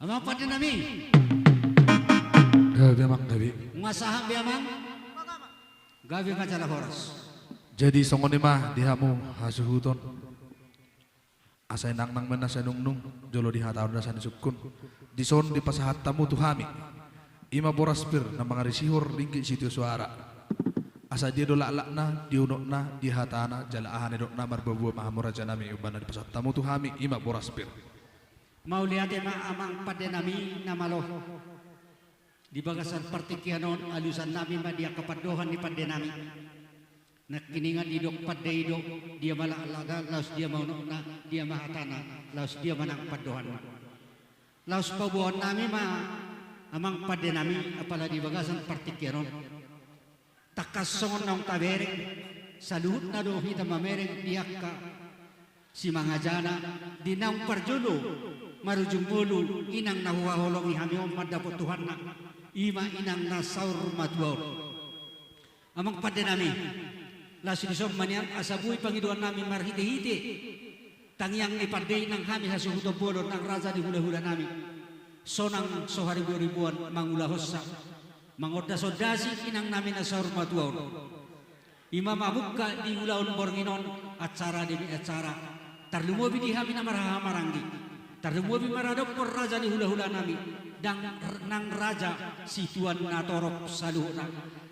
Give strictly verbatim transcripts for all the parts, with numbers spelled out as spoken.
Amang pande nami. Gabe amang, gabe. Nunga sahat be amang. Gabe ma jala horas. Jadi songon i ma di hamu hasuhuton. Asa inangnang ma na sai nungnung, jolo dihatahon na sai nisungkun. Dison dipasahat hamu tu hami, i ma boras pir na mangarisihon ringgit sitio soara. Asa dia do laklakna, dia unokna, dia hatana, jala aha nidokna, marboaboa ma hamu raja nami, umbahen na dipasahat hamu tu hami, i ma boras pir. Mauliate ma amang pande nami na malo. Di bagasan partingkian on alusan nami ma di angka pandohan ni pande nami. Nangkiningan didok pande i do, dia ma laklakna, laos dia ma unokna, dia ma hatana, laos dia ma nang pandohanna. Laos paboaon nami ma amang pande nami, apala di bagasan partingkian on. Tangkas songon naung tabereng, saluhutna do hita mamereng di angka simangajana, di naung parjolo marujung ngolu, inang na huhaholongi hami on mandapot Tuhanna, i ma inang na saur matua on. Amang pande nami, laos dison ma nian asa boi pangidoan nami marhitehite tangiang ni pande i nang hami hasuhuton bolon nang raja ni hulahula nami. Sonang so hariboriboan mangulahonsa, mangondasondasi inang nami na saur matua on. I ma mamungka di ulaon borngin on acara demi acara. Tarlumobi di hami na marhahamaranggi. Tarlumobi maradophon raja ni hulahula nami. Nang, nang raja situan na torop saluhutna.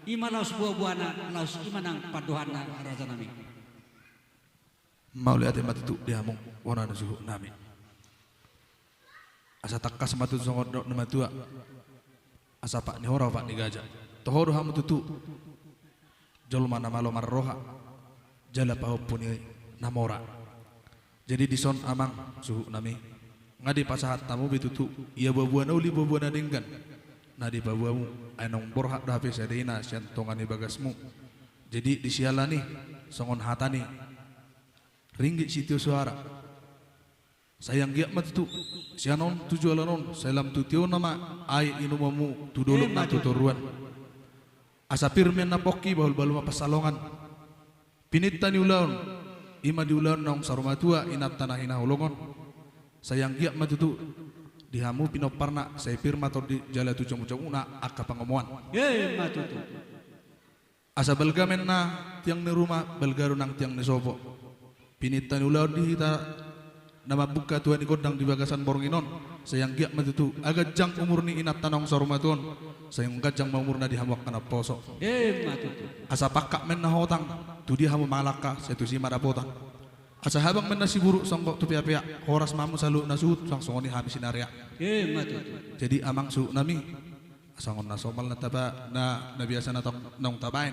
I ma laos boaboana, laos i ma nang pandohanna raja nami. Mauliate ma tutu di hamu bona ni suhut nami. Asa tangkas ma tutu songon dok ni matua. Asa pat ni hora, pat ni gaja. Toho do hamu tutu jolma na malo marroha, jala pahompu ni na mora. Jadi dison amang suhut nami, nga dipasahat hamu be tutu, ia boaboa na uli boaboa na denggan na dipaboamu, ai naung borhat do hape sadena sian tonga ni bagasmu. Jadi disiala ni songon hata ni ringgit sitio soara. Sai anggiat ma tutu sian on tu joloan on, sai lam tu tiona ma aek inumonmu tu dolok nang tu toruan. Asa pir ma inna pongki, bahulbahul ma pansalongan. Pininta ni ulaon, i ma di ulaon naung saur matua inanta na hinaholongon. Sai anggiat ma tutu di hamu pinomparna, sai pir ma tondi jala tu jomujomuna angka pangomoan. I ma tutu. Asa balga ma inna tiang ni ruma, balga do nang tiang ni sopo. Pininta ni ulaon di hita na mambuka tua ni gondang di bagasan borngin on, sai anggiat ma tutu, asa ganjang umur ni inanta naung saur matua on, sai ganjang ma umurna di hamu angka naposo. I ma tutu. Asa pangkat ma inna hotang, tu dia hamu mangalangka, sai tusi ma dapotan. Asa habang ma inna siburuk songgop tu peapeak, horas ma hamu saluhut na suhut, suang songon i hami sinarea. I ma tutu. Jadi amang suhut nami, asa songon na somal na taba, na, na biasa na tong, naung tabaen.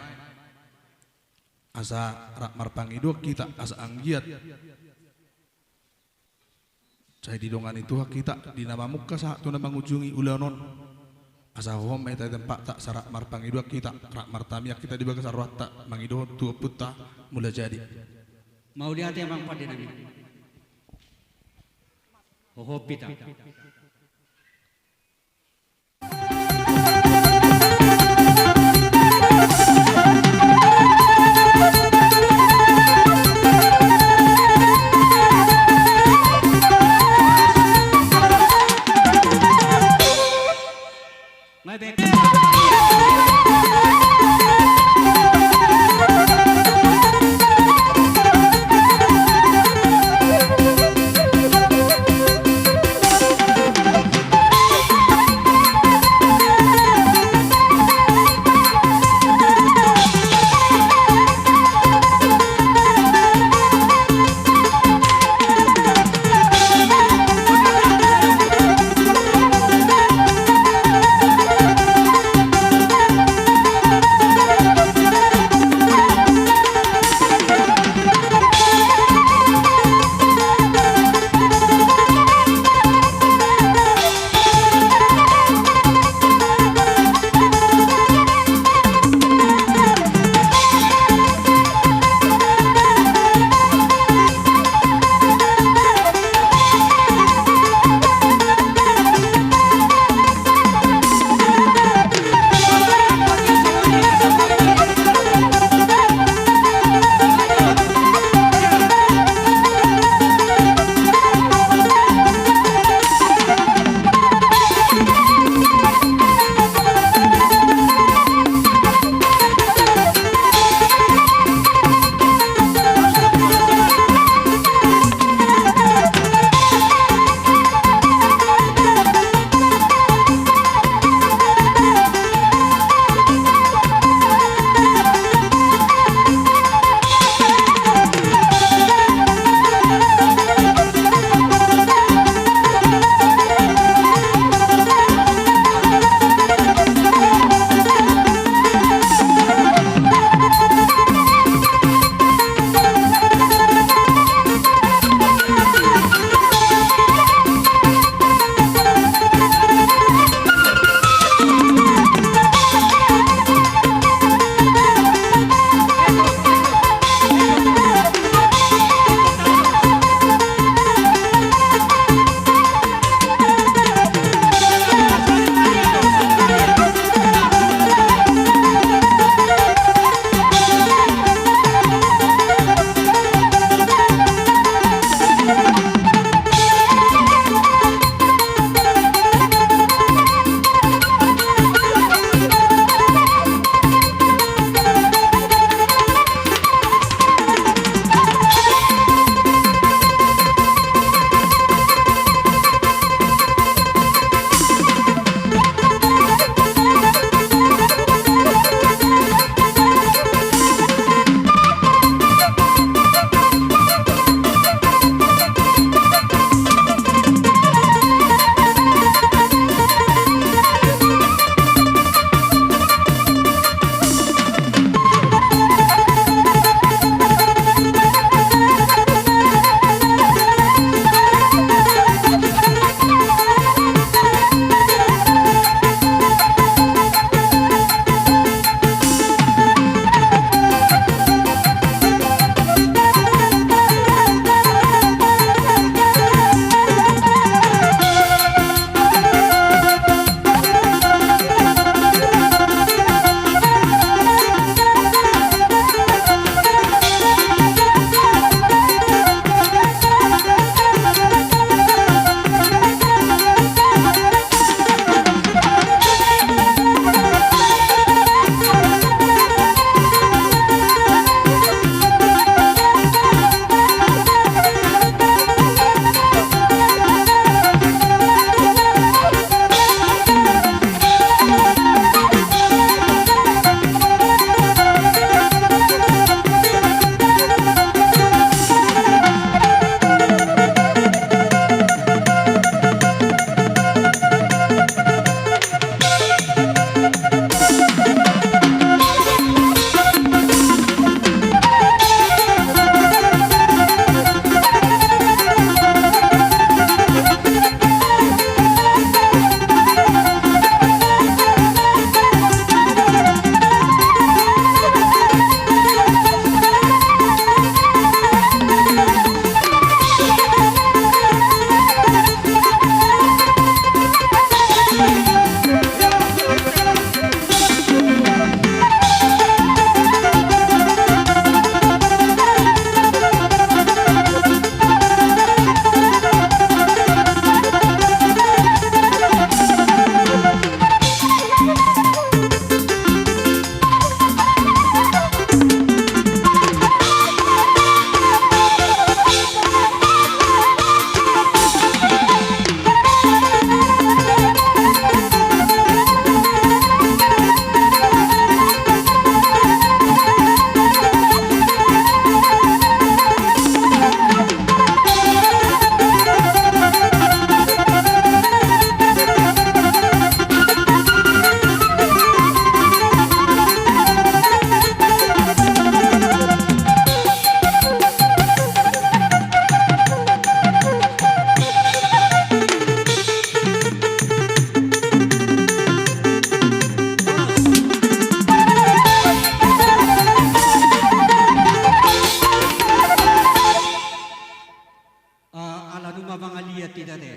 Asa rap marpangidoan hita, asa anggiat sai didongani Tuhan hita, di na mamungka sahat tu na mangujungi ulaon on. Asa hohom ma hita di tempatna, asa rap marpangidoan hita, rap martamiang hita di bagasan rohanta, mangidohon tu ompunta Mulajadi. Mauliate amang pande nami. Hohom hita. nunga mangaliat hita te.